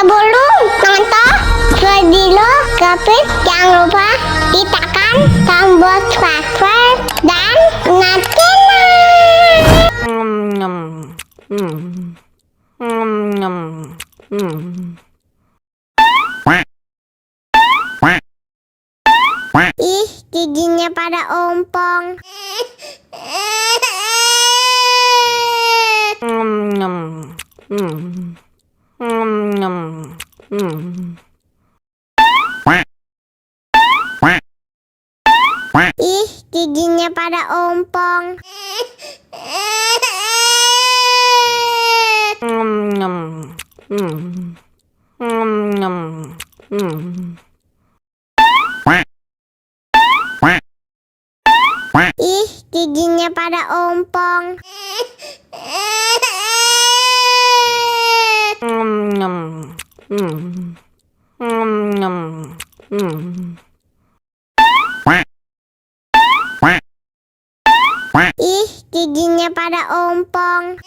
Sebelum nonton video Gapit, jangan lupa ditekan tombol subscribe dan nyalakan. Ih, giginya pada ompong. Ih, giginya pada ompong. Ih, giginya pada ompong. Ih, giginya pada ompong.